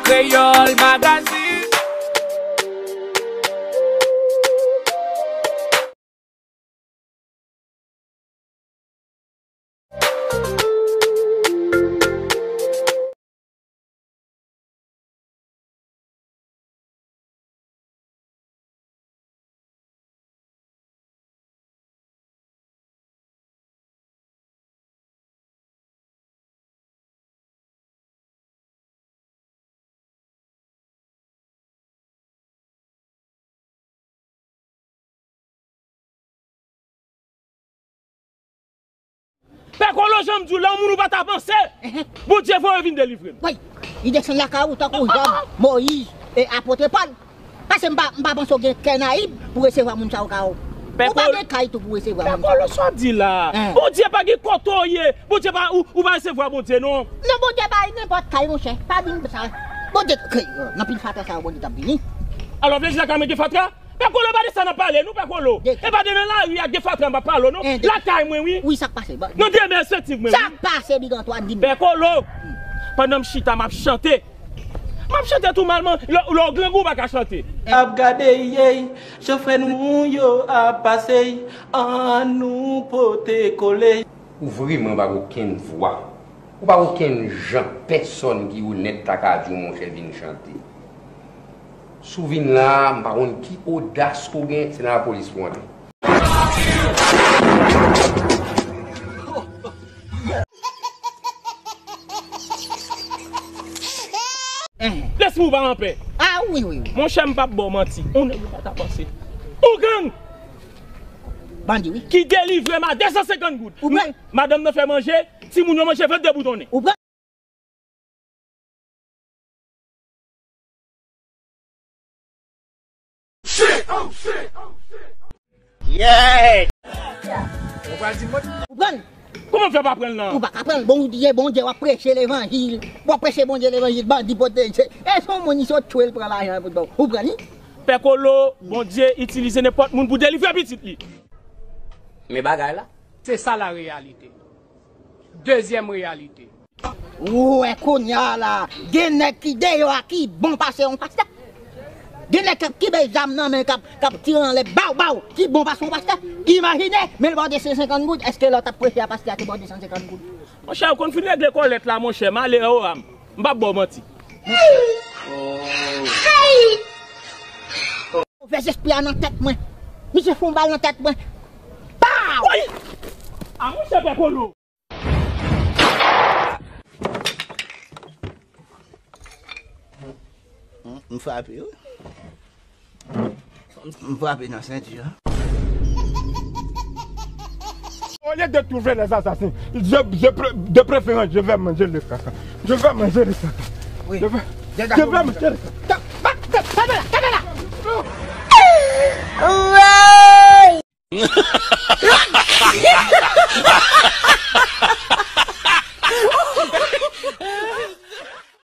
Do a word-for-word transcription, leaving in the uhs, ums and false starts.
Kreyòl Magazine. Pè Kolo, jan m di w la, yon moun ou pa ta panse. Bondye voye vin delivre m. Wi, li desann lakay ou tankou Jòb, Moyiz e apot Pòl. Paske m pa, m pa panse w gen kè nayib pou resevwa moun sa yo ka yo. Ou pa gen kay tou pou resevwa moun sa yo. Pè Kolo, sa w ap di la? Bondye pa gen kote w ye. Bondye pa, ou, ou pa resevwa Bondye, non. Non, Bondye pa nenpòt kay, monchè. Pa di m sa. Bondye, nan pil fatra sa yo, Bondye t ap vini. Alò, vle di lakay mwen gen fatra? Pè Kolo, pa de sa n ap pale, non, Pè Kolo. E pa demen lari a gen fatra m ap pale w, non. Lakay mwen, wi. Wi, sa k pase? Non, demen sentiv mwen, wi. Sa k pase, Big Antoine, di m? Pè Kolo, pandan m chita, m ap chante. M ap chante tou malman, lè, lè w grangou, w pa ka chante. Ap gade, yey, jan frè nou yo ap pase, ann nou pote kole. Ou vrèman pa gen okenn vwa. Ou pa gen okenn jan, pèsòn ki onèt ta ka di w, monchè, vin chante. Si w vin la a, m pa konn ki odas ke w gen, se nan lapolis pou w antre. Lespri w pa anpè. Ah, wi, wi, wi. Monchè, m p ap ba w manti. Yon nèg ou pa ta panse. Yon gang! Bandi, wi. Ki delivre m a de san senkant goud. Ou pran? Madanm nan fè manje, timoun yo manje, vant deboutonnen. Ou pran? Yeah! Ou pral di m mwen? Ou pran? Kòman m fè pa pran l nan? Ou pa ka pran l. Bon, ou di Bondye, w ap preche levanjil. W ap preche Bondye levanjil, bandi pote. E se yon moun li sot tchwe l pran lajan pou l ba w. Ou pran li? Pè Kolo, Bondye itilize nenpòt moun pou delivre pitit li. Men bagay la. Se sa la reyalite. Dezyèm reyalite. Ou wè kounye a la, gen nèg ki deyò a ki bon pase yon pastè. Gen nèg k ap kenbe zam nan men, k ap, k ap tire anlè, baw, baw, ki bon pase yon pastè. Imajine, men l ba w de san senkant goud, èske lè w t ap preche a pastè a te ba w de san senkant goud? Monchè, ou konn fin regle kòlèt la, monchè, m ale o a m. M p ap ba w manti. Movèzespri a nan tèt mwen. Misye fè yon bal nan tèt mwen. Pow! Woy! A monchè, Pè Kolo! M, m frape, wi. M frape nan senti a. Au lieu de trouver les assassins, je, je, pré- de préférence, je vais manger le caca. Je vais manger le caca. Wi. Je vais, je vais manger le caca.